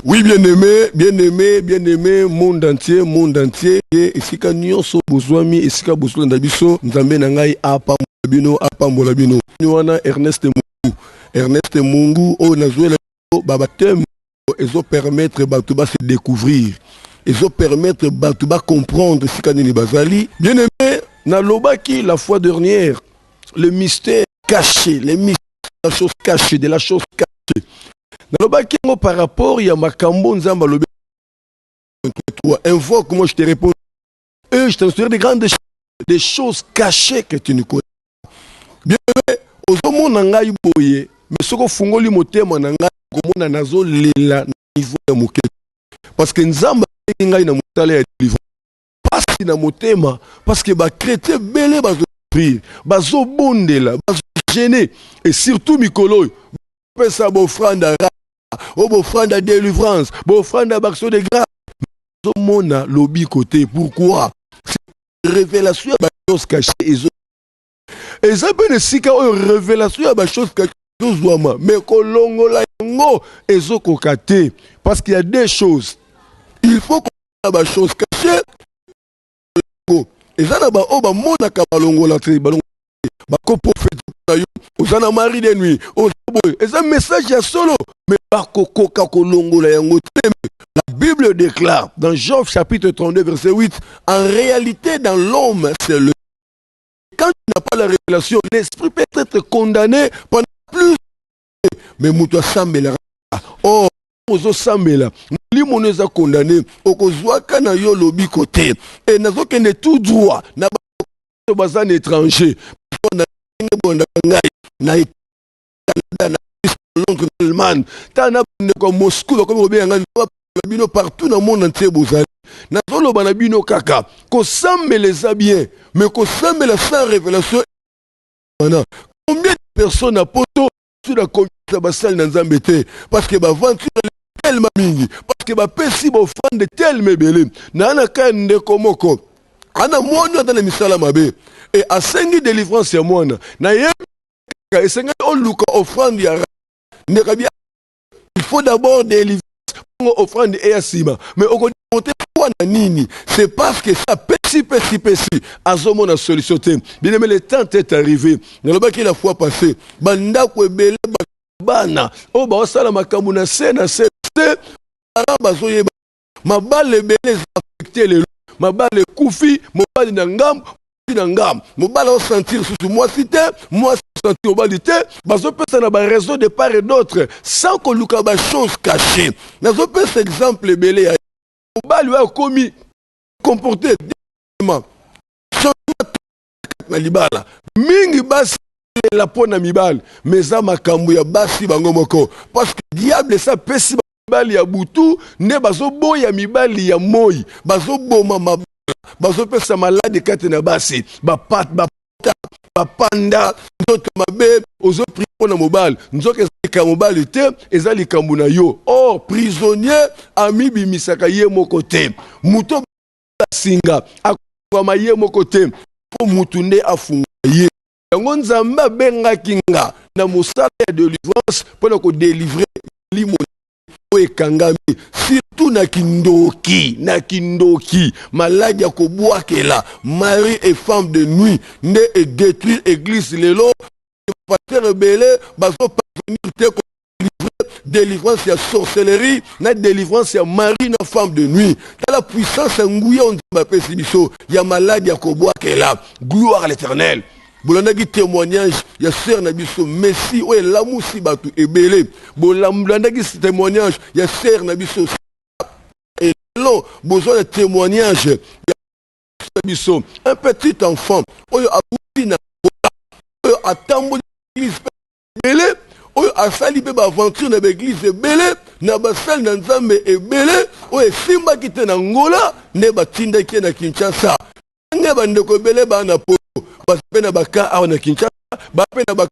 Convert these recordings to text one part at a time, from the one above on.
Oui, bien-aimé, bien-aimé, bien-aimé, monde entier, monde entier, esika nyonso bozwami, esika bozolanda biso, Nzambe na ngai apambola bino, apambola bino. Wana Ernest Mungu, Ernest Mungu oyo nazwela ba baptême ezo permettre bato ba se découvrir, ezo permettre bato ba comprendre esika nini bazali. Bien-aimé, nalobaki la fois dernière, le mystère caché, le mystère de la chose cachée, de la chose cachée. Nalobaki yango par rapport ya makambo Nzambe alobi toi, invoque moi je te réponds, et je t'instruirai des grandes choses, des choses cachées que tu ne connais pas. Bien aimé, ozomona ngai boye, mais soki ofungoli motema na ngai okomona nazolela na niveau ya moke, parce que Nzambe abengi ngai na mosala ya délivrance. Pasi na motema parce que ba chrétiens ebele bazosouffrir, bazobondela, bazogêner, et surtout mikolo oyo bapesa bofranda o bofranda délivrance, bofranda baaction de grâce, ozomona lobiko te. Pourquoi? Révélation ya bachose cachée ezo eza mpe na esika oyo révélation ya bachose cachée ezozwama, mais kolongola yango ezokoka te, parce qu'il y a deux choses: il faut kolongola bachose cachée. Eza na baoyo bamonaka balongola te, balongola bakoprofete na yo, oza na mari de nuit, oza boye, eza message ya solo, mais bakokoka kolongola yango te. La Bible déclare dans Job chapitre 32 verset 8, en réalité dans l'homme c'est le, quand tu n'as pas la révélation, l'esprit peut être condamné pendant plus, mais moto asambelaka, or ozosambela, molimo no eza condamné, okozwaka na yo lobiko te. E nazokende tout droit na bato baza na étranger, na ndenge bondaka ngai na Canada, na Londres, na Allemagne, tala na bandeko ya Moscou bakomi kobenga ngai na bino partout na monde entier bozali. Nazoloba na bino kaka, kosambela eza bien, mais kosambela sans révélation wana, combien de personnes na poto na confiance basali na Nzambe te, parce que baventure tellement mingi, parce que bapesi baoffrande tellement ebele. Naa na ka ndeko moko ana mwana aza na misala mabe e asengi délivrance ya mwana. Nayebi esengeli oluka offrande ya ndeko abi, il faut d'abord délivrance, bongo offrande eya nsima. Mais okodémonter mpo na nini? C'est parce que ça pesi pesi pesi, azomona solution te. Bien aimé, le temps est arrivé. Nalobaki la fois passée, bandako ebele, bana oyo baosala makambo na se na se te, para bazoyeba mabala ebele eza affecté lelo, mabala ekufi, mobali na ngambo, mwasi na ngambo, mobali aosentir susu mwasi te, mwasi aosentir mobali te, bazopesa na baraison de part et d'autre sans koluka bachose cachée. Nazopesa exemple ebele ya mobali oyo akomi comporté na libala mingi, basi lela mpo na mibali, mais eza makambo ya basi bango moko, parce que diable esi apesi mibali ya butu nde bazoboya mibali ya moi, bazoboma mabala, bazopesa maladi kati na basi, bapata, bapanda nzoto mabe. Ozoprie mpo na mobali, nzoka eza likambo mobali te, eza likambo na yo. Or prisonnier amibimisaka ye moko te, moto asinga akongama ye moko te, mpo mutu nde afunga ye. Yango Nzambe abengaki nga na mosala ya délivrance mpona kodélivrer limo oyo ekangami, surtout na kindoki, na kindoki, maladi ya kobwakela, mari et femme de nuit nde edétruire église lelo. Pasteur ebele bazoparvenir te délivrance ya sorcellerie na délivrance ya mari na femme de nuit. Tala puissance ya nguya oyo Nzambe apesi biso ya maladi ya kobwakela. Gloire à l'Éternel. Bolandaki témoignage ya sœur na biso Messi oyo elamusi bato ebele. Bolandaki témoignage ya sœur na biso elo. Bozwa na témoignage ya biso un petit enfant oyo awuti na oyo atamboli église ebele, oyo asali mpe baaventure na baeglise ebele, na basali na Nzambe ebele, oyo esimbaki te na Ngola, nde batindaki ye na Kinshasa. Ndenge bandeko ebele baa na poto, baza mpe na baka awa na Kinshasa, baa mpe na baka.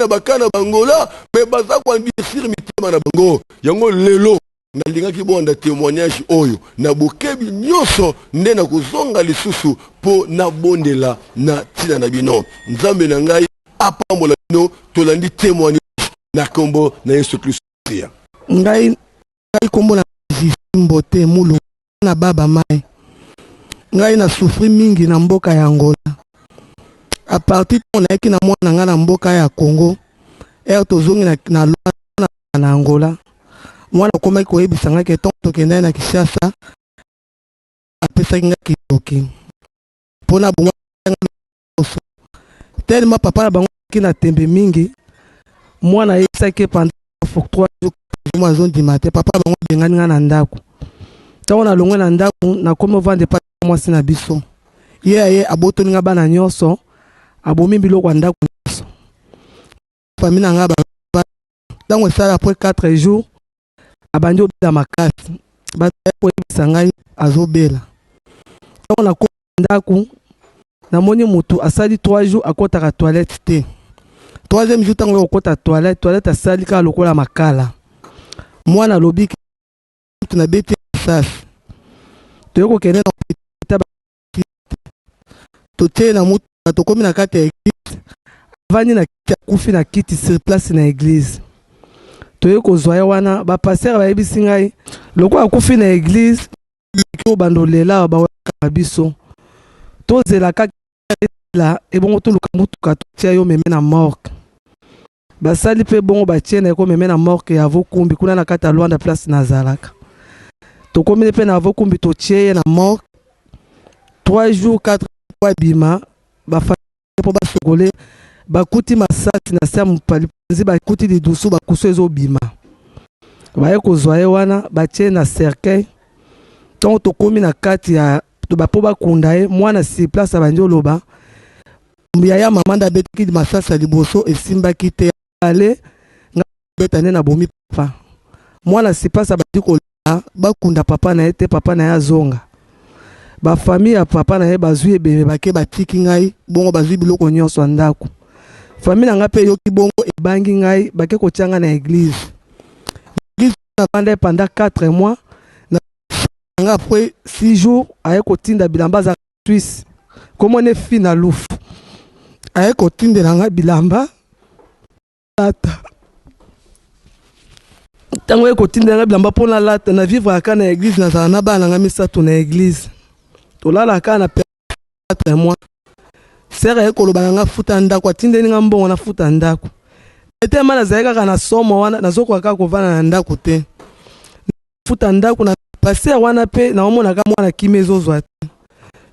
na baka na bangola, me baza koendurcir mitema na bango. Yango lelo nalingaki bolanda témoignage oyo na bokebi nyonso, nde nakozonga lisusu mpo nabondela na ntina na bino. Nzambe na ngai apambola bino. Tolandi témoignage na nkombo na Yesu Kristo. Ngai nkombo na Mbote Mulu na baba mai. Ngai na souffrir mingi na mboka ya Angola. À partir ntango nayaki na mwana ngai na mboka ya Congo, ere tozongi na Luanda na Angola, mwana akomaki koyebisa ngai ke ntongo tokendaki na Kinshasa, apesaki ngai kindoki mpona bongo tellement papa na bango ki na tembe mingi. Mwana ayebisaki pendant 3 jours, azondima te. Papa na bango abengani ngai na ndako. Ntango nalongwe na ndako, nakomi ovanda epai mwasi na biso. Ye aye, abotoli ngai bana nyonso, abomi biloko ya ndako nyonso. Famille na ngai, ntango esala après 4 jours, abandi obela makasi. Bato koyebisa ngai azobela. Ntango nakomi ndako, namoni motu asali 3 jours akɔtaka toilette te. Troisième jour, ntango okɔta toilette, toilette asali kaka lokola makala. Mwana alobi mutu nabeti masasi. Toye kokende na hôpital, totie na mutuka, tokomi na kati ya église, avandi na kiti, akufi na kiti sur place na église. Toye kozwa ye wana, bapasteur bayebisi ngai lokola akufi na église, obanda olela, bawakaka biso, tozela kaka la ebongo, toluka mutuka, totia yo meme na morgue. Basali mpe bongo, batie na ekomeme na morgue ya Avokumbi kuna na kati ya Lwanda, place nazalaka. Tokomi mpe na Avokumbi, totie ye na morgue 3 jours, 4 jours, abima. Bafa mpo basokole, bakuti masasi na se ya mopalipanzi, bakuti lidusu, bakusu ezobima. Baye kozwa ye wana, batie na cercueil. Ntongo tokomi na kati ya mpo bakunda ye, mwana sur place abandi oloba: yaya, mama nde abetaki masasi ya liboso, esimbaki te, ale nga beta nde nabomi papa. Mwana sur place abandi kolela, bakunda papa na ye te, papa na ye azonga. Bafamille ya papa na ye bazwi ebembe, bake, batiki ngai bongo, bazwi biloko nyonso ya ndako. Famille na ngai mpe eyoki bongo, ebangi ngai, bake kotia ngai na église. Église navanda pendant 4 mois na nga. Après 6 jours, aye kotinda bilamba. Aza Suisse, komona efi na lufu, aye kotindela ngai bilamba lata. Ntango aye kotindela ngai bilamba mpo nalata, na vivre kaka na église. Nazala na bana na ngai misato na église, tolalaka na 4 mois. Sœur aye koloba na ngai futa ndako, atindeli ngai mbongo, nafuta ndako. Etema nazali kaka na somo wana, nazokoka kaka kovanda na ndako te. Futa ndako na pasteur wana mpe naomonaka mwana kimi ezozwa te.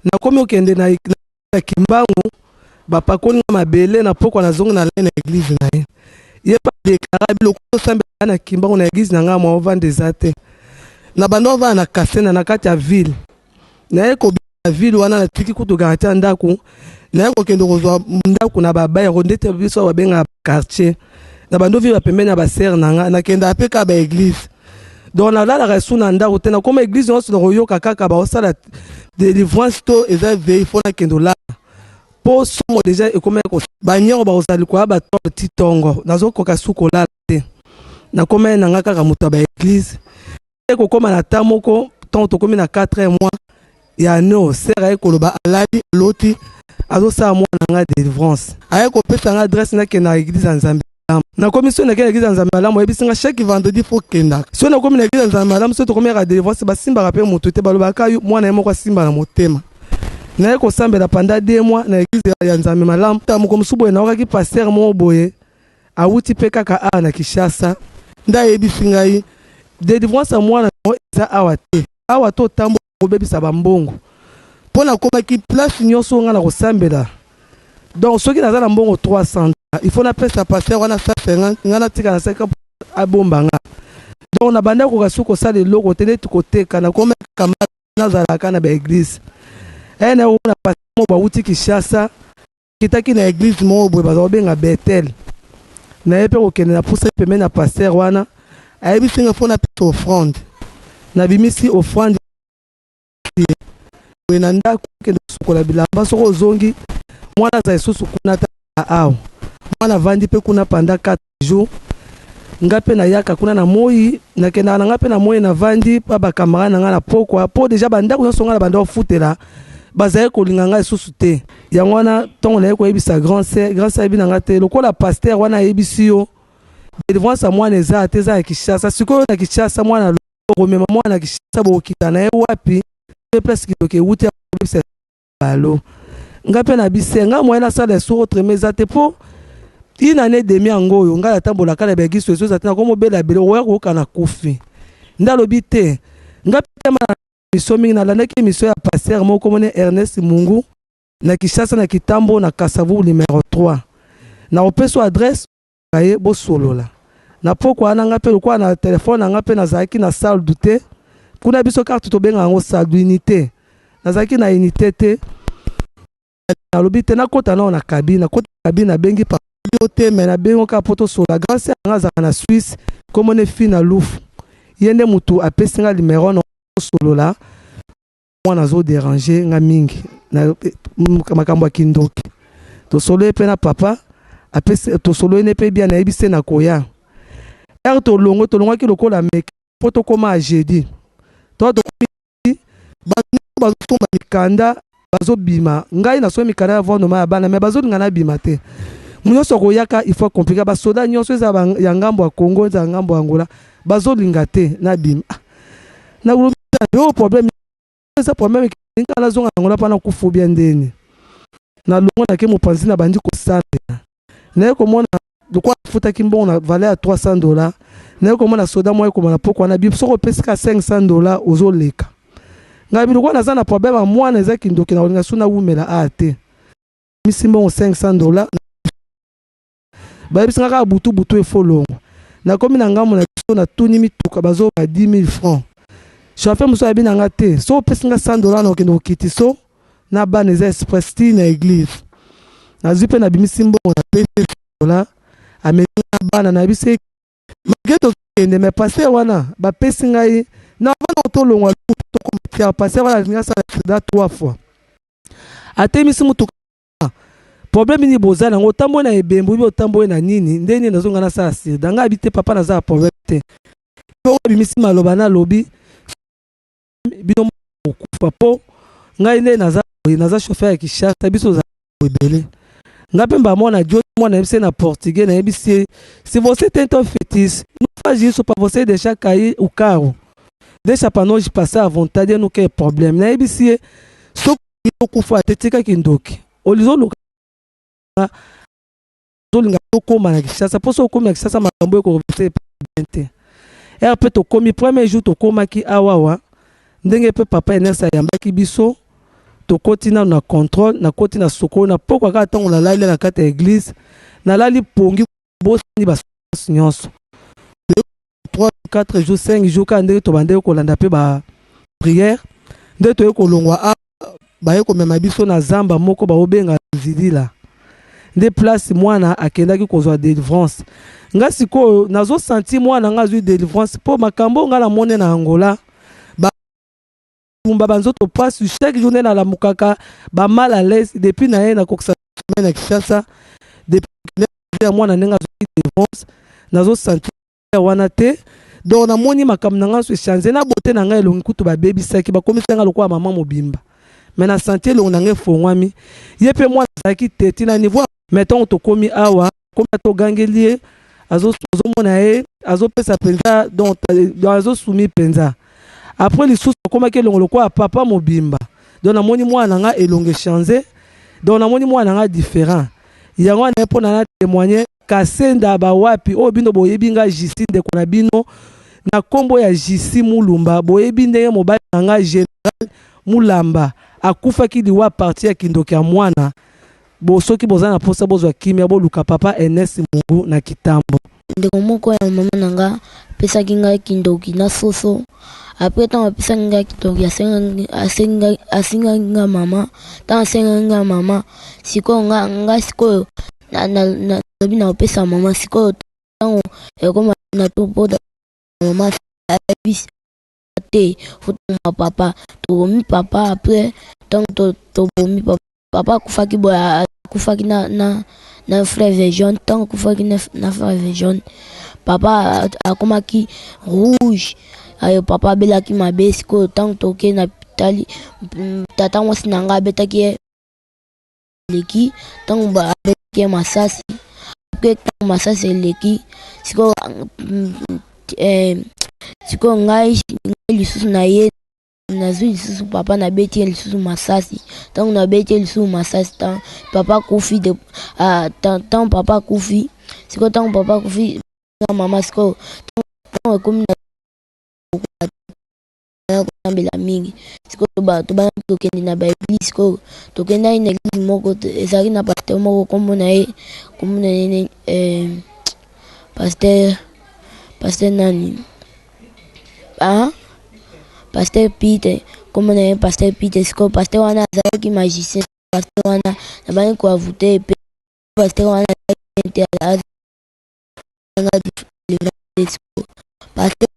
Nakomi okende na Kimbangu, bapakoli nga mabele na pokwa, nazongi na lai na église na ye. Ye mpe adéclarer biloko osambela na Kimbangu. Na église na ngai mwa ovanda eza te. Na bando ovanda na Kasena na kati ya ville. Naye kobima na ville wana, natiki kutu garantie ya ndako, naye kokende kozwa ndako na babayero, ndete biso babengaka quartier. Na bando vivre pembeni ya basœur na nga. Nakendaka mpe kaka baéglise, donc nalalaka esu na ndako te. Nakoma église nyonso, nakoyoka kaka baosala délivrance to eza veille, fo nakende olala mpo somo déjà ekomi. Banyongo bakozala likolo ya bato ti ntongo, nazokoka su kolala te. Nakoma na nga kaka moto ya baéglise. Ekokóma na ta moko, ntango tokómi na 4 mois ya no, sœur aye koloba alali, aloti azosala mwana nga délivrance, aye kopesa nga adresse, nakende na église ya Nzambe. Nakomi soki nakende na église ya Nzambe Malamu, oyebisi nga chaque vendredi fo kendaka. Soki nakomi na église ya Nzambe Malamu, soki tokomi yaka délivrance, basimbaka mpe motu te, balobaka mwana ye moko asimba na motema. Naye kosambela pendant 2 mois na église ya Nzambe Malamu. Ta moko mosusu boye, naokaki pasteur moko boye awuti mpe kaka awa na Kinshasa, nde ayebisi ngai délivrance ya mwana yango eza awa te, awa to otambola kobebisa bambongo. Mpo nakomaki place nyonso ngai na kosambela, donc soki naza na mbongo 300, il faut napesa pasteur wana 150, ngai natika na 50, abomba nga. Donc nabanda koka soki kosala eloko te, neti koteka. Nakomaka nazalaka na baéglise e nakomona pasteur moko bawuti Kinshasa, kitaki na église moko boye baza kobenga Betel. Naye mpe kokende na pusa pembeni na pasteur wana, ayebisi nga fo napesa offrande. Nabimisi offrande boye na ndako, kende kosukola bilamba, soki ozongi mwana aza lisusu kuna ta awa. Nga navandi mpe kuna pendant 4 jours. Nga mpe nayaka kuna na moi, nakendaka na nga mpe na moi, navandi mpa bacamarade na nga na pokwa, mpo déjà bandako nyonso nga na banda kofutela bazali kolinga ngai lisusu te. Yango wana ntongo naye koyebisa grand sœur, grand sœur ayebi na nga te lokola pasteur wana ayebisi yo délivrance ya mwana eza te, eza ya Kinshasa. Sikoyo na Kinshasa, mwana komema mwana na Kinshasa, bokokita na ye wapi? Place kindoki ewuti akobebisa balo. Nga mpe na bise nga moyen nasala esu autrement eza te, mpo une année demi yango oyo ngai natambolaka na baeglise ezo eza te. Nakomobela ebele, okoya koyoka na kufi. Nde alobi te. Nga mpe tema na émission mingi, nalandaki émission ya pasteur moko mone Ernest Mungu na Kinshasa, na Kitambo, na Kasavubu numéro 3. Nakopesa adresse ye, bosolola na pokwa wana. Nga mpe lokola na telefone na nga mpe nazalaki na solde te. Kuna biso carte tobenga yango solde, unité. Nazalaki na unité te. Nalobi te, nakota nao na cabine. Nakota cabine, nabengi yo te, me nabengi kaka mpo tosola. Grand sœur nga azalaka na Suisse, komona fi na Lufu, ye nde motu apesi nga numéro na tosolola. Mwana azodéranger nga mingi na makambo ya kindoki. Tosolo ye mpe na papa apesi, tosolo ye ne mpe bien. Nayebi se na koya ere tolongo, tolongwaki lokola meke mpo tokóma ya jeudi. To tokomi, bato bazosomba mikanda, bazobima. Ngai nasombi mikanda ya vondoma ya bana, me bazolinga nabima te. Nyonso akoyaka, il faut compliquer. Basoda nyonso, eza ya ngambo ya Congo, eza ya ngambo ya Angola, bazolinga te nabima. Ah, nalobi yo problème eza problème nga nazonga Angola mpona kufu bia ndeni. Nalongo, nake mopanzi, na bandi kosambela. Naye komona lokola afutaki mbongo na valeur ya 300 $. Naye komona soda moko ekoma na poko wana bi soki opesika 500 $ ozoleka. Ngai bi lokola naza na problème ya mwana, eza kindoki, na kolinga su nawumela a te. Misi mbongo 500 $, bayebisi nga kaka butu butu efo longwa. Nakomi na ngambo na biso, natuni mituka, bazoba 10 000 francs. Chauffeur mosusu ayebi na nga te, so opesi nga 100 $ na okende kokiti so na bana, eza express ti na église. Nazwi mpe nabimisi mbongo, napesi dollar, amemi na bana. Nayebisi malgré tozokende, mais pasteur wana bapesi ngai na vana tolongwa, tokoma tia pasteur wana alingi asala accident trois fois, atemisi mutuka. Problème nini boza nango? Otamboli na ebembe obi otamboli na nini? Nde nini nazonga nasala accident? Ngai abi te, papa, naza na problème te. Abimisi maloba, nalobi bino kokufa mpo ngai nde naza boye, naza chauffeur ya Kinshasa, biso ozala ebele. Nga mpe mbamona dio mwana, nayebisi ye na portugais, nayebisi ye: "Se você tem um feitiço, não faz isso para você deixar cair o carro, deixa para nós passar à vontade, eu não quero problème." Nayebisi ye soki okufa te, tikaki ndoki olizoluka, ozolinga tokóma na Kinshasa, mpo soki okomi na Kinshasa, makambo ekokose bien te. Ere mpe tokomi, premier jour tokomaki awawa, ndenge mpe papa Enes ayambaki biso, tokoti nano na contrôle. Nakoti na sokolo na pokwa kaka. Ntango nalali na kati ya église, nalali pongi, bosani baséance nyonso 3, 4 jours, 5 jours kaka. Ndenge tobandeki kolanda mpe baprière, nde toye kolongwa a baye komema biso na zamba moko baobenga Zidila, nde place mwana akendaki kozwa délivrance. Nga sikoyo nazosentir mwana nga azwi délivrance, mpo makambo nga namoni na Angola, batumba banzoto mpasi chaque jour, nde nalamukaka bamal à l'aise. Depuis na ye nakokisa semaine na Kinshasa, depuis ya mwana ndenge azwaki délivrance, nazosentir wana te. Donc namoni makambo na ngai so echanger na bote na ngai, elongi kutu babebisaki, bakomisi nga lokola mama mobimba, mais na sentir elongi na ngai efongwami. Ye mpe mwana azalaki teti na niveau, mais ntango tokomi awa, komi togangeli ye, azomona ye azopesa mpenza, donc azosumi mpenza. Après lisusu akomaki elongo lokola papa mobimba. Donc namoni mwana na ngai elongo echanger, donc namoni mwana na ngai différent. Yango wana mpo na na témoigner Kasenda bawapi oyo bino boyebi nga Jisi, ndeko na bino na nkombo ya Jisi Mulumba. Boyebi ndenge mobali na nga général Mulamba akufaki liwa parti ya kindoki ya mwana. Bo soki boza na mposa bozwa kimia, boluka papa Enes Mungu na Kitambo. Ndeko moko ya mama na nga apesaki ngai kindoki na soso. Après, ntango apesaki ngai kindoki, asengaki nga mama. Ntango asengaki nga mama, sikoyo nga sikoyo nalobi na kopesa mama. Sikoyo ntango ekoma na to mpo mama ayebisi te, faut toboma papa. Tobomi papa. Après, ntango tobomi papa, papa akufaki boye. Akufaki na, na, na fleuve jaune. Ntango akufaki na, na fleuve jaune, papa akomaki rouge. Ayo papa abelaki mabe. Sikoyo ntango toke na tali, tata mwasi na ngai abetaki ye eleki. Ntango abetaki ye masasi, mpe ntango masasi eleki sikoyo, eh, sikoyo ngai lisusu na ye nazwi lisusu papa, nabeti ye lisusu masasi. Ntango nabeti ye lisusu masasi, ntango papa akufi, ntango papa akufi sikoyo, ntango papa akufi na mama sikoyo, ntango ekomi na kosambela mingi sikoyo, tobandaki kokende na baeglise. Sikoyo tokendaki na eglise moko, ezalaki na pasteur moko, nkombo na ye pasteur nani, ah? Pasteur Peter, nkombo na ye pasteur Peter. Sikoyo pasteur wana azalaki magicien. Pasteur wana nabandi koenvoûter mpe pasteur wana azalaki te, azanga sikoyo pasteur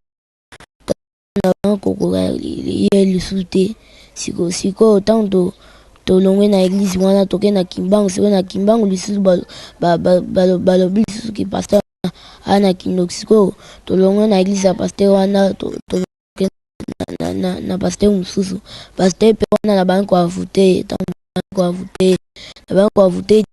na kokoka ye lisusu te. Sikoyo ntango tolongwe na eglise wana, toke na Kimbangu. Sikoyo na Kimbangu lisusu balobi lisusu ki pasteur aa na kindoki. Sikoyo tolongwe na eglise ya pasteur wana, toke na pasteur mosusu. Pasteur mpe wana nabandi koenvoûter ye. Ntango nabandi koenvoûter ye, nabandi koenvoûter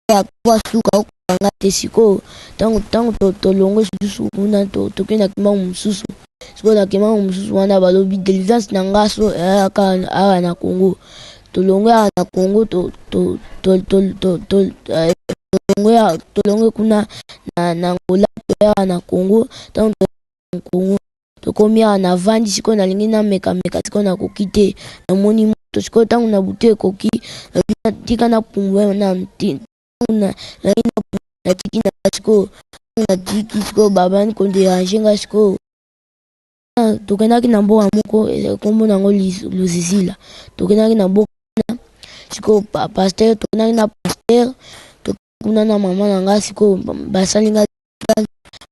akufa suka okokanga te. Sikoyo ntango tolongwe lisusu kuna, toke na Kimbangu mosusu. Sikoyo na Kimbangu mosusu wana balobi délivrance na nga so eyaka awa na Congo. Tolongwe awa na Congo, tolongwe kuna na Angola, toya awa na Congo. Ntango Congo tokomi awa, navandi. Sikoyo nalingi namekameka, sikoyo nakoki te, namoni moto. Sikoyo ntango na butu ekoki, tika napumbwa na natiki na sikoyo, natiki sikoyo, babandi kodéranger nga. Sikoyo tokendaki na mboka moko, nkombo nango Luzizila. Tokendaki na mboka wana. Sikoyo pasteur, tokendaki na pasteur kuna na mama na nga. Sikoyo basali nga,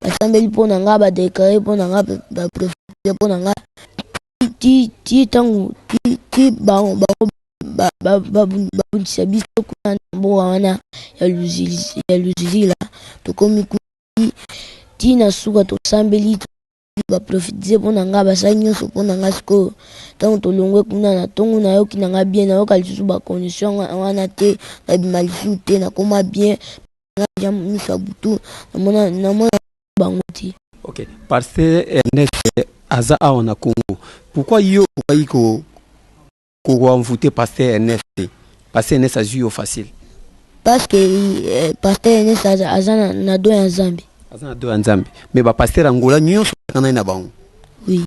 basambeli mpo na nga, badéclarer mpo na nga, baprophétiser mpo na nga ti ti ntango ti bango babundisa biso kuna na mboka wana ya Luzizila. Tokomi kuna ti na suka, tosambeli, baprophétiser mpo na nga, basali nyonso mpo na nga. Sikoyo ntango tolongwe kuna, na ntongo nayoki na nga bien, nayoka lisusu bacondition wana te, nabima lisusu te, nakoma bien nga miso ya butu, namona bango te. Ok, pasteur Ernest aza awa na Congo. Pourquoi yo okoki koenvoûter pasteur Ernest te? Pasteur Ernest azwi yo facile. Parce que pasteur Ernest aza na don ya Nzambe. Aza na don ya Nzambe, mais bapasteur Angola nyonso nai na bango. Oui.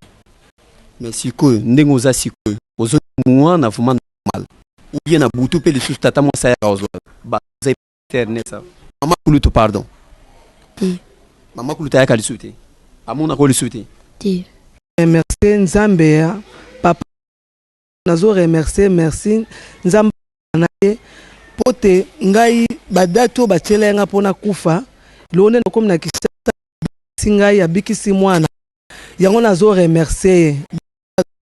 Mais sikoyo ndenge oza sikoyo, ozo mwana vraiment normal ou bien na butu mpe lisusu tata mwasi ayaka ozwa baza pasteur Ernest, mama kulutu, pardon? Te. Mama kulutu ayaka lisusu te, amonaka lisusu te? Te. Remercier Nzambe ya papa, nazo remercier, merci Nzambe na ye mpo te ngai badate oyo batiela nga mpona kufa lelo nde nakomi na Kinshasa, abikisi ngai, abikisi mwana yango, nazo remercier ye.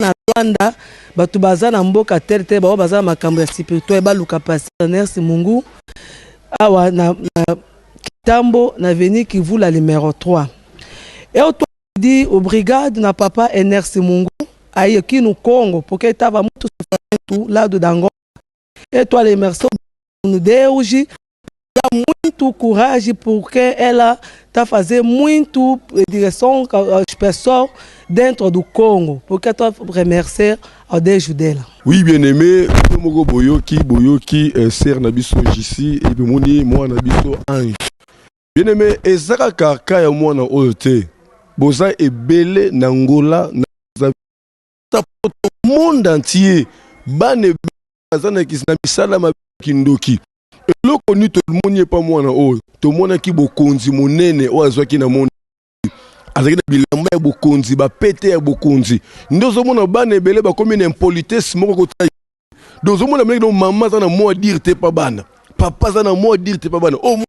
Na Rwanda, bato baza na mboka tel te, bao baza na makambo ya spirituel, baluka pasteur Ernest Mungu awa na Kitambo, na avenue Kivula numéro 3. Eu tô di obrigado na papa Ernest Mungu aí aqui no Congo, porque estava muito sofrimento lado da Angola. Eu tô remerciando Deus, dá muito coragem, porque ela está fazendo muito direção às pessoas dentro do Congo. Porque eu estou remercier ao Deus dela. Oui, bien aimé, moko boyoki, boyoki sœur na biso JC et moni mwana na biso Ange. Bien aimé, eza kaka ka ya mwana oyo te. Boza ebele na Angola, na monde entier, bana baza na misala mabe, kindoki. Eloko nini tomoni epa mwana oyo? Tomonaki bokonzi monene oyo azwaki na monde, azalaki na bilamba ya bokonzi, bapete ya bokonzi. Nde ozomona bana ebele bakomi na impolitesse moko kota. Donc ozomona ndenge mama aza na mot à dire te pa bana, papa aza na mot à dire te pa bana. Oyo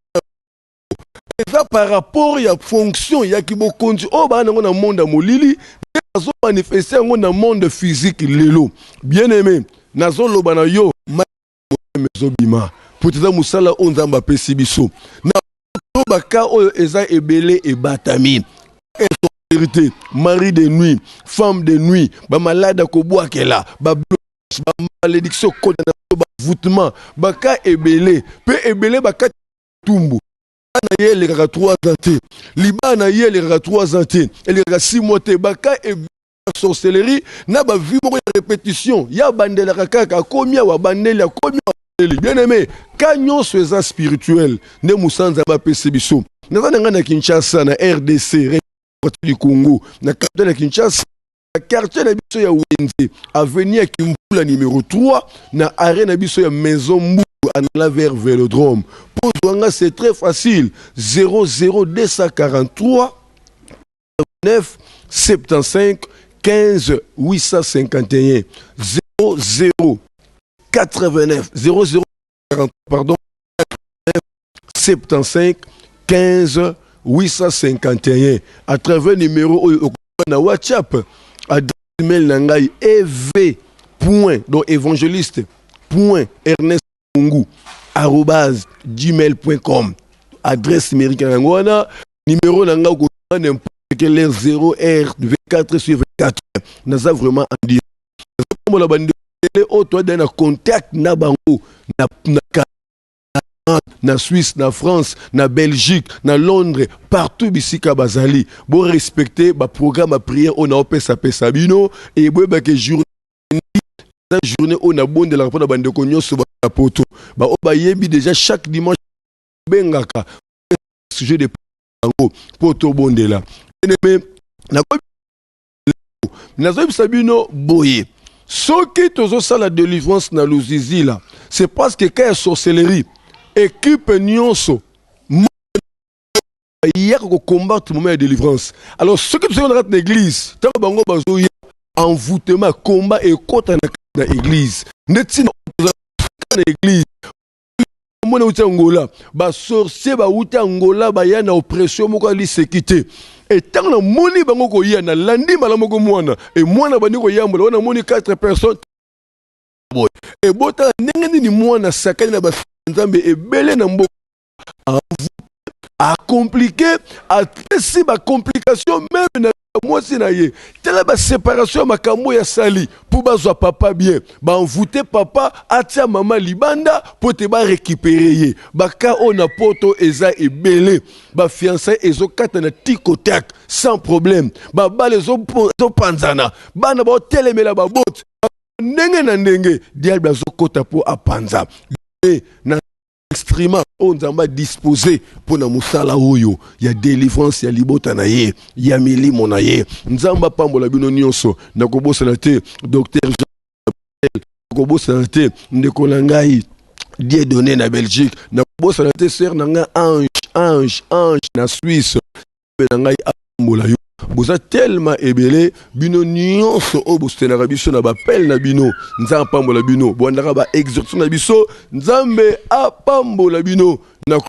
eza par rapport ya fonction ya kibokonzi oyo baa nango na monde ya molili, nde azomanifester yango na monde physique lelo. Bien aimé, nazoloba na yo. Ezobima po ete eza mosala oyo Nzambe apesi biso. Na baka oyo eza ebele ebatami insorcellerie, mari de nuit, femme de nuit, bamalade ya kobwakela, bablocage, bamalédiction, condamnation, bavoûtement, baka ebele mpe ebele bakati tumbu na ye elekaka 3 ans te, libala na ye elekaka 3 ans te, elekaka 6 mois te. Baka ebele sorcellerie na bavie moko ya répétition, ya bandelaka kaka, akomi awa, bandeli, akomi awa, bandeli. Bien aimé, ka nyonso eza spirituel nde mosala Nzambe apesi biso. Naza na ngai na Kinshasa, na RDC, du Congo, na capitale ya Kinshasa, na quartier na biso ya Wenze, avenue ya Kimvula numéro 3, na arrêt na biso ya Maison Mbu, en vers Vélodrome. Mpo zwanga, c'est très facile: 00243 9 75 15 851, 00 89 00 40, pardon, 75 15 851. À travers numéro oyo na WhatsApp, adresse mail na ngai ev point, donc évangéliste point ernest mungu @gmail.com. Adresse numérique na yango wana. Numéro na ngai okozwa n'importe quelle heure, 0 heure, 24 sur 24. Naza vraiment en direct. Nazokombola bandeko oyo toadai na contact na bango na Suisse, na France, na Belgique, na Londres, partout bisika bazali. Borespecte baprogramme ya prière oyo naopesapesa bino. E boyebake journée eza journée oyo nabondelaka mpona bandeko nyonso na poto, baoyo bayebi déjà. Chaque dimanche bengaka sujet de yango mpo tobondela. Me nazoyebisa bino boye: soki tozosala délivrance na Luzizila, c'est parce que ka ya sorcellerie, équipe nyonso bayaka kocombattre moment ya délivrance. Alors soki tozali na kati na église, ntango bango bazoya, envoûtement, combat ekɔta na kati na église. Nde ntina na église omona euti Angola, basorcier bauti Angola, baya na oppression moko ya liseki te. Etango namoni bango koya, nalandi mbala moko mwana e mwana bandi koyambola wana, namoni 4 personnes boye. Ebotala ndenge nini mwana sakani na Nzambe ebele na mboka, acompliqué, apesi bacomplication même na mwasi na ye. Tala baséparation ya makambo ya sali mpo bazwa papa bien, baenvoûte papa, atia mama libanda mpo te barécupérer ye. Baka oyo na poto eza ebele. Bafiançailles ezokata na tikotak sans problème, babala ezopanzana, bana baotelemela babote ndenge na ndenge. Diable azokɔta mpo apanza na instrument oyo Nzambe adispose mpo na mosala oyo ya délivrance ya libota na ye, ya milimo na ye. Nzambe apambola bino nyonso. Nakobosana te docteur Jean, nakobosana te ndeko na ngai Dieudonné na Belgique, nakobosana te sœur na ngai Ange, Ange, Ange na Suisse. Na ngai apambola yo. Boza tellement ebele, bino nyonso oyo bosutenaka biso na bapele na bino. Nzambe apambola bino. Boandaka baexortation na biso. Nzambe apambola bino. Na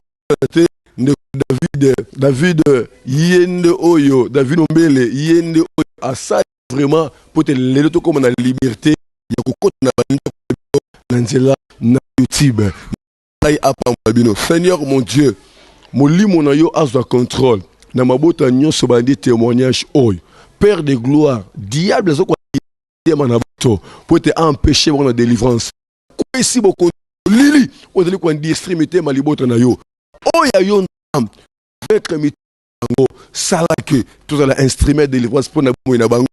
te ndeko David, David ye nde oyo, David Ombele ye nde oyo asali vraiment po te lelo tokóma na liberté ya kokota na bandako na nzela na YouTube. Ngai apambola bino. Seigneur mon Dieu, molimo na yo azwa contrôle na mabota nyonso bandi témoignage oyo. Père de gloire, diable azokoyema na bato po ete aempêche bango na délivrance. Kwesi bokonzi lili oyo ezali koindustrie mitema libota na yo oyo ya yo. Nzambe, vaincre mitema yango, salake tozala instrument de délivrance mpo na bomoi na bango.